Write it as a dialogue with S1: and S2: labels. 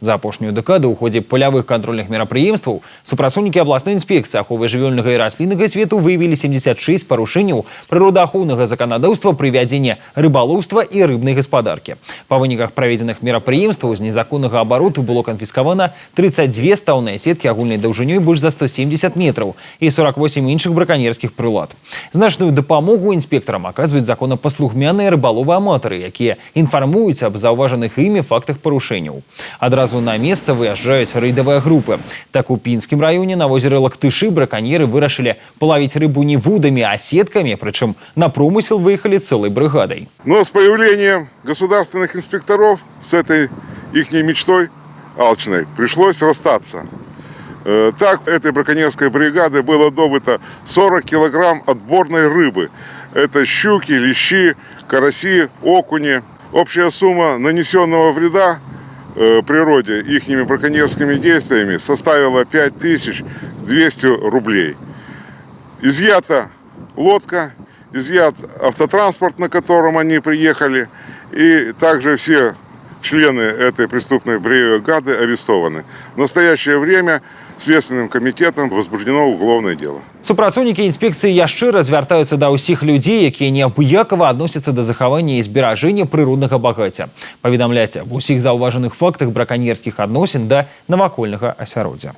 S1: За апошнюю дэкаду ў ходзе палявых кантрольных мерапрыемстваў супрацоўнікі абласной інспекцыі аховы жывёльнага і расліннага свету выявілі 76 парушэнняў прыродаахоўнага заканадаўства пры вядзенні рыбалоўства і рыбнай гаспадаркі. Па выніках праведзеных мерапрыемстваў з незаконнага абароту было канфіскавана 32 стаўныя сеткі агульнай даўжынёй больш за 170 метраў і 48 іншых браканьерскіх прылад. Значную дапамогу інспектарам аказваюць законапаслухмяныя рыбаловы-аматары, якія інфармуюць аб заўважаных імі фактах парушэнняў. Адразу на месца выязджаюць рэйдавыя групы. Так, у Пінскім раёне на возеры Лактышы браканьеры вырашылі палавіць рыбу не вудамі, а сеткамі, прычым на промысел выехалі цэлай брыгадай.
S2: Но с появлением государственных инспекторов с этой их мечтой алчной пришлось расстаться. Так, этой браконьерской бригадой было добыто 40 килограмм отборной рыбы. Это щуки, лещи, караси, окуни. Общая сумма нанесенного вреда природе ихними браконьерскими действиями составила 5200 рублей. Изъята лодка, изъят автотранспорт, на котором они приехали, и также все члены этой преступной бригады арестованы. В настоящее время Следственным комитетом возбуждено уголовное дело.
S1: Супрацоўнікі інспекцыі яшчэ раз звяртаюцца да ўсіх людзей, якія неабыякава адносяцца да захавання і зберажэння прыроднага багацця, паведамляць аб усіх заўважаных фактах браканьерскіх адносін да навакольнага асяроддзя.